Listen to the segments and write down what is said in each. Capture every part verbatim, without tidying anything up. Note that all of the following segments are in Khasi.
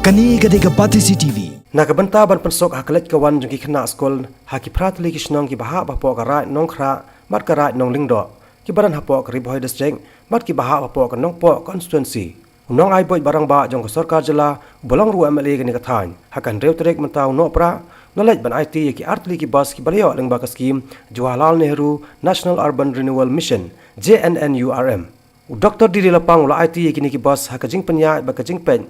Kane ka dei ka Batesi T V. Na ka bynta ban pynsuk ha ka leit ka wan jong ki khynnah skul ha ki phra tylli ki shnong kiba hap hapoh ka Raid Nongkhrah bad ka Raid Nonglyngdoh, kiba don hapoh ka Ri Bhoi District bad kiba hap hapoh ka Nongpoh Constituency, u nongai buit ba rangbah jong ka sorkar jylla uba long ruh u M L A kane ka thaiñ, ha ka hynriew tarik mynta u Nohprah, u la leit ban aiti ïa ki ar tylli ki bus kiba la ïoh lyngba ka skhim Jawaharlal Nehru National Urban Renewal Mission, J N N U R M. U Doktor D D Lapang u la aiti ïa kine ki bus ha ka jingpynïaid bad ka jingpeit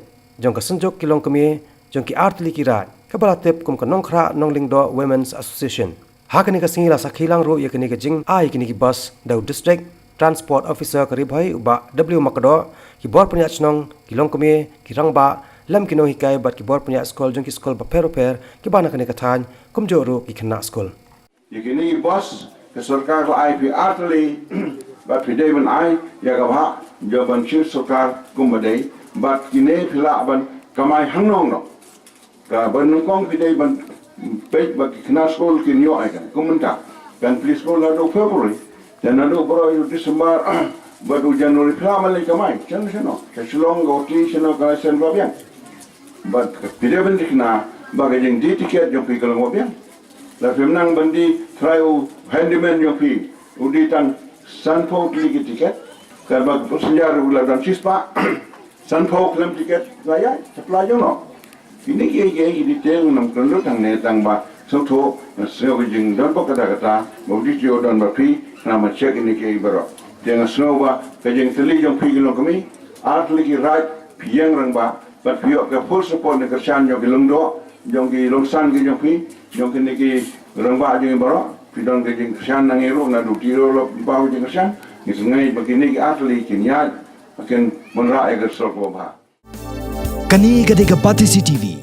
jong ka synjuk ki longkmie jong ki ar tylli ki raid, kaba la tip kum ka Nongkhrah Nonglyngdoh Women's Association. Ha kane ka sngi la sakhi lang ruh ïa kane ka jingai kine ki bus da u District Transport Officer ka Ri Bhoi, u Bah W Makdoh, ki bor pynïaid shnong, ki longkmie, ki rangbah, lem ki nonghikai bad ki bor pynïaid skul jong ki skul bapher bapher kiba na kane ka thaiñ, kumjuh ruh ki khynnah skul. Ïa kine ki bus ka sorkar ka ai phi ar tylli, bad phi dei ban ai ïa ka bhah jong ban siew sorkar kumba dei, bad kine phi lah ban kamai hangno hangno. Kaba nyngkong phi dei ban peit ba ki khynnah skul kin ïoh ai kan. Kum mynta kan plie skul naduh February, te naduh baroh ïa u December, bad u January phi lah ban leit kamai. Shano shano? Sha Shillong, Guwahati, shano ka license ba biang. Bad phi dei ban thikna ba ka jingdie tiket jong phi ka long ba biang. La phim nang ban die, trai u handyman jong phi u die tang sanphew tylli ki tiket. Katba passenger u la don shispah, sanphew khlem tiket la ïaid, supply jong no. Kine kiei kiei ki detail ngam kynduh tang ne tang ba sngewthuh, nga sngew ka jingdon ba kata kata ba u D T O don ba phi, khnang ban check kine kiei baroh. Te nga sngew ba ka jingtylli jong phi ki longkmie, ar tylli ki raid, phi ïeng rangbah, bad phi ïoh ka full support ne kyrshan jong ki lyngdoh, jong ki longsan ki jong phi, jong kine ki rangbah jong ngi baroh. Phi don ka jingkyrshan na ngi ruh, naduh T O la ba ka jingkyrshan. Ngi sngew ba kine ki ar tylli kin ïaid, kin wanrah ïa ka surok ba bha. Kane ka dei ka Batesi T V.